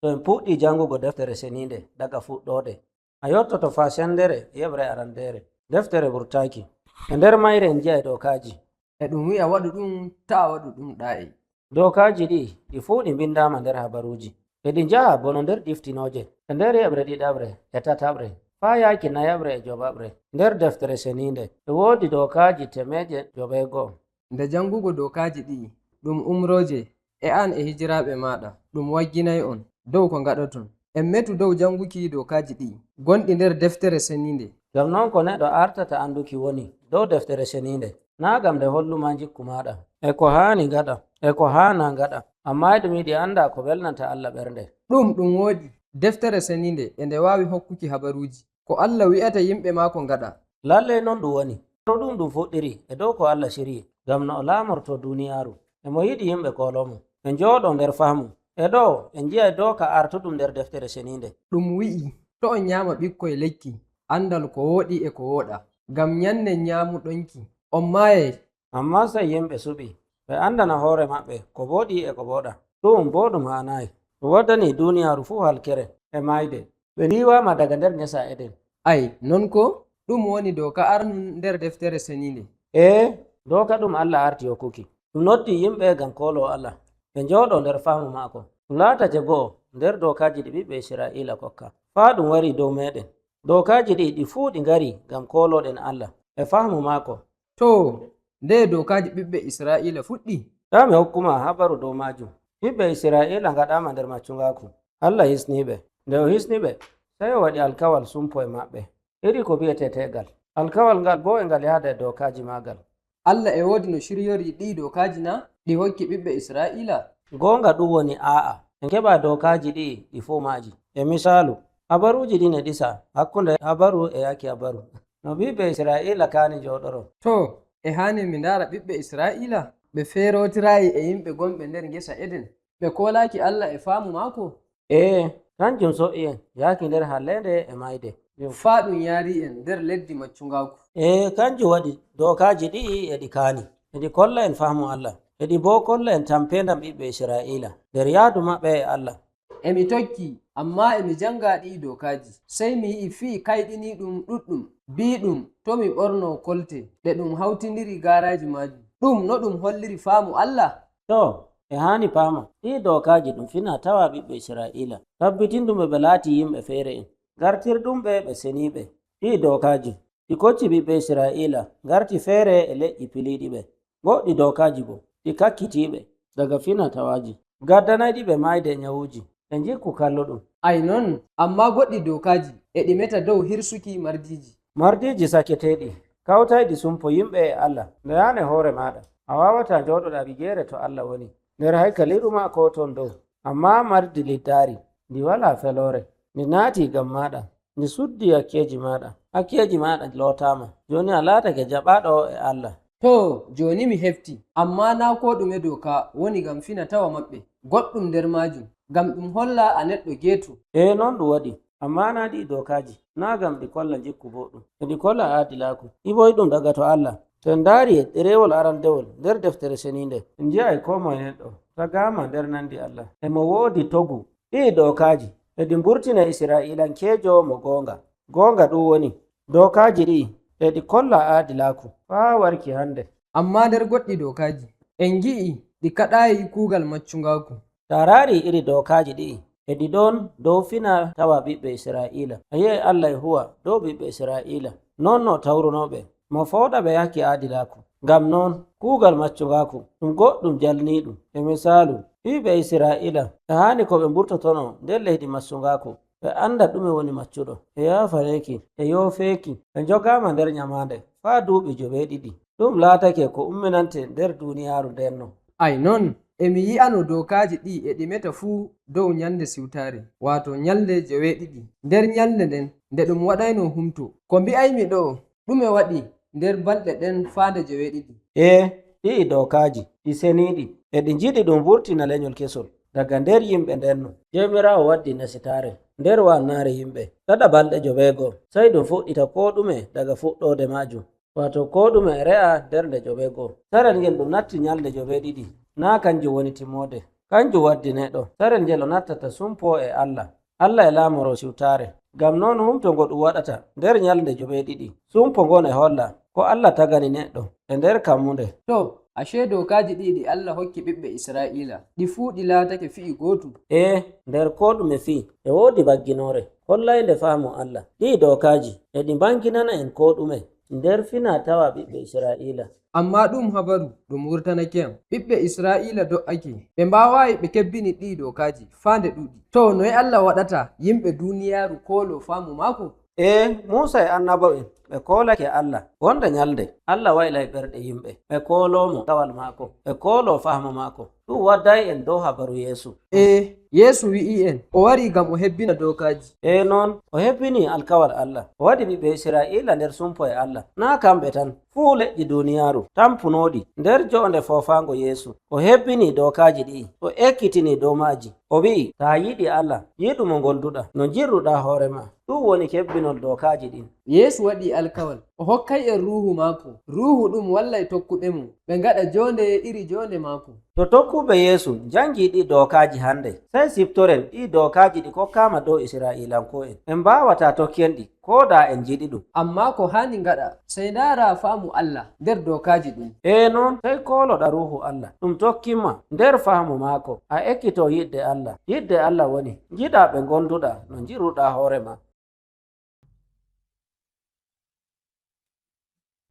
To en puɗɗi jangugo deftere seninde daga fuɗɗode, a yottoto fa sendere yeɓre arandere deftere wurtaki. E nder mayre en ji'ay dokaji. E ɗum wi'a waɗu ɗum ta waɗu ɗum ɗa'i. Dokaji ɗi ɗi fuu ɗi mbindama nder habaruji, e ɗi njaha bono nder ɗiftinoje e nder yeɓre ɗiɗaɓre e tataɓre faa yaki nayaɓre e jowaɓre nder deftere seninde. E woodi dokaji temeje joweego'o. Nde jangugo dokaji ɗi'i ɗum umroje e an e hijiraɓe maɗa ɗum wagginay on dow ko ngaɗoton. En metu dow janguki dokaji ɗi'i gonɗi nder deftere seninde. Ngam non ko neɗɗo artata anduki woni dow deftere seninde na ngam nde holluma jikku maɗa e ko haani ngaɗa e ko haana ngaɗa, amma e ɗum yiɗi anda ko welnanta Allah ɓernde. Ɗum woodi deftere seninde e nde waawi hokkuki habaruji ko Allah wi'ata yimɓe maako ngaɗa. Lalley non ɗum woni to ɗum fuɗɗiri e dow ko Allah siryi ngam no o laamorto duniyaaru. Emo yiɗi yimɓe kolomo ɓe njooɗo nder faamu. E ɗo en nji'ay doka artuɗum nder deftere seninde. Ɗum wi'i to on nyaama ɓikkoy lekki andal ko wooɗi e ko wooɗa, ngam nyande nyaamuɗonki on maayay. Amma sey yimɓe suɓi ɓe andana hoore maɓɓe ko wooɗi e ko wooɗa. Ɗum bo ɗum haanayi, ɗum waddani duniyaaru fuu halkere e maayde. Ɓe ndiwama daga nder ngesa Eden. Ay non ko ɗum woni doka arnum nder deftere seninde. E doka ɗum Allah arti hokkuki, ɗum noddi yimɓe ngam kolo Allah, ɓe njooɗo nder faamu maako. Ɗum laatake go'o nder dokaji ɗi ɓiɓɓe Israila kokka faa ɗum wari dow meɗen. Dokaji ɗi ɗi fuu ɗi ngari ngam koloɗen Allah e faamu maako. To nde dokaji ɓiɓɓe Israila fuɗɗi? Ta mi hokkuma habaru dow majum. Ɓiɓɓe Israila ngaɗama nder maccugaku, Allah hisniɓe. Nde o hisniɓe, sey o waɗi alkawal sumpo e maɓɓe, iri ko biyete tegal. Alkawal ngal bo e ngal yahda e dokaji magal. Allah e woodi no shiryori ɗi dokaji na ɗi hokki ɓiɓɓe Israila? Gonga ɗum woni a'a, en keɓa dokaji ɗi ɗi fuu maji. E misalu habaruji ɗi ne ɗisa hakkunde habaru e yaki habaru no ɓiɓɓe Israila kani joɗoro. To e hani mi ndara ɓiɓɓe Israila ɓe ferotirayi e yimɓe gonɓe nder ngesa Eden, ɓe kolaki Allah e faamu maako. E kanjum so'i en yaki nder hallende e mayde faa ɗum yaari en nder leddi maccugaku. E kanjum waɗi dokaji ɗi'i eɗi kaani, eɗi kolla en faamu Allah, eɗi bo kolla en tampendam ɓiɓɓe Israila nder yaadu maɓɓe e Allah. Emi tokki amma emi janga ɗi dokaji, sey mi yi'i fii kayɗini ɗum ɗuɗɗum biɗum to mi ɓorno kolte ɗe ɗum hawtindiri garaji majum. Ɗum no ɗum holliri faamu Allah. To e haani paama ɗi dokaji ɗum fina tawa ɓiɓɓe Israila tabbitinɗum ɓe laati yimɓe feere en gartirɗum ɓe seniɓe. Ɗi dokaji ɗi kocci ɓiɓɓe Israila garti feere e leƴƴi piliɗi ɓe. Goɗɗi dokaji bo ɗi kakkitiɓe daga fina tawaji gaddanayɗi ɓe mayde e nyawuji e jikku kalluɗum. Ay non, amma goɗɗi dokaji e ɗi meta dow hirsuki mardiji. Mardiji saketeɗi kawtayɗi sumpo yimɓe e Allah. Ndeyane hoore maɗa a wawata joɗoɗa bigere to Allah woni nder haykaliru ma ko ton dow, amma mardi liddari ndi wala felore, ndi naati gam maɗa, ndi suddi hakkeji maɗa, hakkeji maɗa lotama, joni a laatake jaɓaɗo e Allah. To joni mi hefti, amma na ko ɗume doka woni ngam fina tawa maɓɓe, goɗɗum nder majum ngam ɗum holla a neɗɗo geeto. E non ɗum waɗi, amma na ɗi dokaji na gam ɗi kolla jikku boɗɗum, e ɗi kolla aadilaku iboy ɗum daga to Allah. To en ndaari e ɗerewol arandewol nder deftere seninde, en nji'ay ko moye neɗɗo tagama nder nandi Allah, emo woodi togu. Ɗi dokaji e ɗi mburtina Israilankejo mo goonga. Goonga ɗum woni dokaji ɗi e ɗi kolla aadilaku faa warki hande. Amma nder goɗɗi dokaji en gi'i ɗi kaɗayi kuugal maccugaku. Ta raari iri dokaji ɗi e ɗi ɗon dow fina tawa ɓiɓɓe Israila, a yi'ay Allah e huwa dow ɓiɓɓe Israila non no tawrunoɓe mo fooɗa ɓe yahki aadilaku. Ngam noon kuugal maccugaku ɗum goɗɗum jalniɗum. E misalu ɓiɓɓe Israila e haani ko ɓe mburtotono nder leydi maccugaku, ɓe anda ɗume woni maccuɗo, e yafaneki e yofeki, ɓe jogama nder nyamande faa duuɓi 7. Ɗum laatake ko umminante nder duniyaaru ndenno. Ay non, emi yi'ano dokaji ɗi e ɗi meta fuu dow nyalde siwtare, wato nyalde 7 nder nyalde nden nde ɗum waɗayno humto. Ko mbi'aymi ɗo ɗume waɗi nder balɗe ɗen faa nde 7. E ɗi'i dokaji ɗi seniɗi e ɗi njiɗi ɗum wurtina lenyol kesol daga nder yimɓe ndenno. Jewmirawo waddi nesitare nder wannare yimɓe gaɗa balɗe 9, sey ɗum fuɗɗita ko ɗume daga fuɗɗode majum, wato ko ɗume re'a nder nde 9. Sarel ngel ɗum natti nyalde 7 na kanjum woni timmode. Kanjum waddi neɗɗo sarel ngel o nattata sumpo e Allah. Allah e laamoro siwtaare. Ngam non humto ngo ɗum waɗata nder nyalnde joweeɗiɗi. Sumpo ngon e holla ko Allah tagani neɗɗo e nder kammunde. To, ashe dokaji ɗi'i ɗi Allah hokki ɓiɓɓe Isra'iila, ɗi fuu ɗi laatake fi'i gootum. E nder ko ɗume fii e woodi bagginore hollaynde faamu Allah. Ɗi'i dokaji e ɗi banginana en ko ɗume nder fina tawa ɓiɓɓe Isra'iila. Amma ɗum habaru ɗum wurtanake yam. Ɓiɓɓe Isra'iila do'ake, ɓe mbaawayi ɓe kebbini ɗi'i dokaji faa nde ɗuuɗi. To, noye Allah waɗata yimɓe duuniyaaru koolo faamu maako? E Musa e annabo'en ɓe koolake Allah wonde nyalde Allah waylay ɓerɗe yimɓe, ɓe koolomo tawal maako, ɓe koolo faamu maako. Ɗum wadday en dow habaru Yeesu. E Yeesu wi'i en o wari ngam o hebbina dokaji. E noon o hebbini alkawal Allah, o waɗi ɓiɓɓe Isra'iila nder sumpo e Allah. Naa kamɓe tan, fuu leƴƴi duuniyaaru tampunoɗi nder jo'onde foofaango Yeesu. O hebbini dokaji ɗi'i, o ekkitini dow maaji. O wi'i taa yiɗi Allah, yiɗu mo gonduɗa no jirruɗa hoore ma. Ɗum woni kebbinol dokaji ɗin. Yeesu waɗi alkawal, o hokkay en ruuhu maako. Ruuhu ɗum wallay tokkuɓe mo, ɓe ngaɗa jonde iri jonde maako. To tokkuɓe Yeesu jangi ɗi dokaji hande, sey siftoren ɗi dokaji ɗi kokkama dow Isra'ilanko'en. En mbawata tokkien ɗi ko da en jiɗi ɗum. Amma ko haani ngaɗa, sey ndaara faamu Allah nder dokaji ɗin. E noon sey koloɗa ruuhu Allah, ɗum tokkinma nder faamu maako. A ekkito yiɗde Allah. Yiɗde Allah woni jiɗa ɓe gonduɗa no jiruɗa hoore ma.